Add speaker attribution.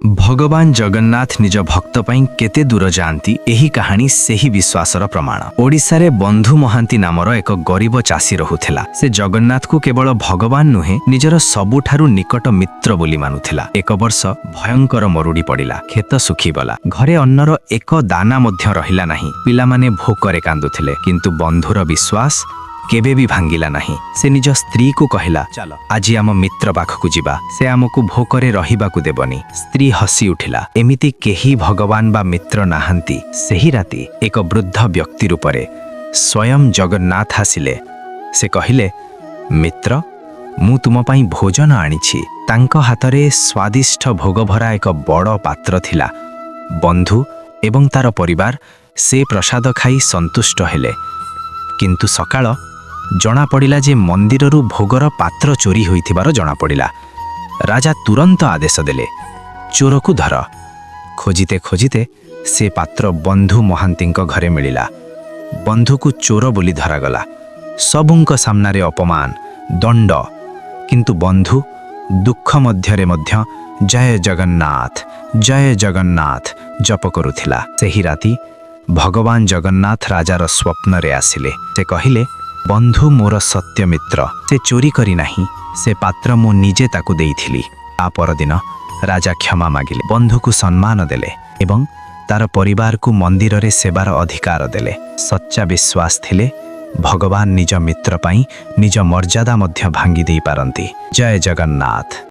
Speaker 1: ଭଗବାନ ଜଗନ୍ନାଥ ନିଜ ଭକ୍ତ ପାଇଁ କେତେ ଦୂର ଯାଆନ୍ତି, ଏହି କାହାଣୀ ସେହି ବିଶ୍ୱାସର ପ୍ରମାଣ। ଓଡ଼ିଶାରେ ବନ୍ଧୁ ମହାନ୍ତି ନାମର ଏକ ଗରିବ ଚାଷୀ ରହୁଥିଲା। ସେ ଜଗନ୍ନାଥକୁ କେବଳ ଭଗବାନ ନୁହେଁ, ନିଜର ସବୁଠାରୁ ନିକଟ ମିତ୍ର ବୋଲି ମାନୁଥିଲା। ଏକ ବର୍ଷ ଭୟଙ୍କର ମରୁଡ଼ି ପଡ଼ିଲା। କ୍ଷେତ ଶୁଖିଗଲା। ଘରେ ଅନ୍ନର ଏକ ଦାନା ମଧ୍ୟ ରହିଲା ନାହିଁ। ପିଲାମାନେ ଭୋକରେ କାନ୍ଦୁଥିଲେ। କିନ୍ତୁ ବନ୍ଧୁର ବିଶ୍ୱାସ କେବେ ବି ଭାଙ୍ଗିଲା ନାହିଁ। ସେ ନିଜ ସ୍ତ୍ରୀକୁ କହିଲା, "ଚାଲ, ଆଜି ଆମ ମିତ୍ର ପାଖକୁ ଯିବା। ସେ ଆମକୁ ଭୋକରେ ରହିବାକୁ ଦେବନି।" ସ୍ତ୍ରୀ ହସି ଉଠିଲା, "ଏମିତି କେହି ଭଗବାନ ବା ମିତ୍ର ନାହାନ୍ତି।" ସେହି ରାତି ଏକ ବୃଦ୍ଧ ବ୍ୟକ୍ତି ରୂପରେ ସ୍ୱୟଂ ଜଗନ୍ନାଥ ଆସିଲେ। ସେ କହିଲେ, "ମିତ୍ର, ମୁଁ ତୁମ ପାଇଁ ଭୋଜନ ଆଣିଛି।" ତାଙ୍କ ହାତରେ ସ୍ୱାଦିଷ୍ଟ ଭୋଗଭରା ଏକ ବଡ଼ ପାତ୍ର ଥିଲା। ବନ୍ଧୁ ଏବଂ ତାର ପରିବାର ସେ ପ୍ରସାଦ ଖାଇ ସନ୍ତୁଷ୍ଟ ହେଲେ। କିନ୍ତୁ ସକାଳ ଜଣାପଡ଼ିଲା ଯେ ମନ୍ଦିରରୁ ଭୋଗର ପାତ୍ର ଚୋରି ହୋଇଥିବାର ଜଣାପଡ଼ିଲା। ରାଜା ତୁରନ୍ତ ଆଦେଶ ଦେଲେ, "ଚୋରକୁ ଧର।" ଖୋଜିତେ ଖୋଜିତେ ସେ ପାତ୍ର ବନ୍ଧୁ ମହାନ୍ତିଙ୍କ ଘରେ ମିଳିଲା। ବନ୍ଧୁକୁ ଚୋର ବୋଲି ଧରାଗଲା। ସବୁଙ୍କ ସାମ୍ନାରେ ଅପମାନ, ଦଣ୍ଡ। କିନ୍ତୁ ବନ୍ଧୁ ଦୁଃଖ ମଧ୍ୟରେ ମଧ୍ୟ "ଜୟ ଜଗନ୍ନାଥ, ଜୟ ଜଗନ୍ନାଥ" ଜପ କରୁଥିଲା। ସେହି ରାତି ଭଗବାନ ଜଗନ୍ନାଥ ରାଜାର ସ୍ୱପ୍ନରେ ଆସିଲେ। ସେ କହିଲେ, "ବନ୍ଧୁ ମୋର ସତ୍ୟ ମିତ୍ର। ସେ ଚୋରି କରିନାହିଁ। ସେ ପାତ୍ର ମୁଁ ନିଜେ ତାକୁ ଦେଇଥିଲି।" ତା ପରଦିନ ରାଜା କ୍ଷମା ମାଗିଲେ, ବନ୍ଧୁକୁ ସମ୍ମାନ ଦେଲେ ଏବଂ ତାର ପରିବାରକୁ ମନ୍ଦିରରେ ସେବାର ଅଧିକାର ଦେଲେ। ସଚ୍ଚା ବିଶ୍ୱାସ ଥିଲେ ଭଗବାନ ନିଜ ମିତ୍ର ପାଇଁ ନିଜ ମର୍ଯ୍ୟାଦା ମଧ୍ୟ ଭାଙ୍ଗି ଦେଇପାରନ୍ତି। ଜୟ ଜଗନ୍ନାଥ।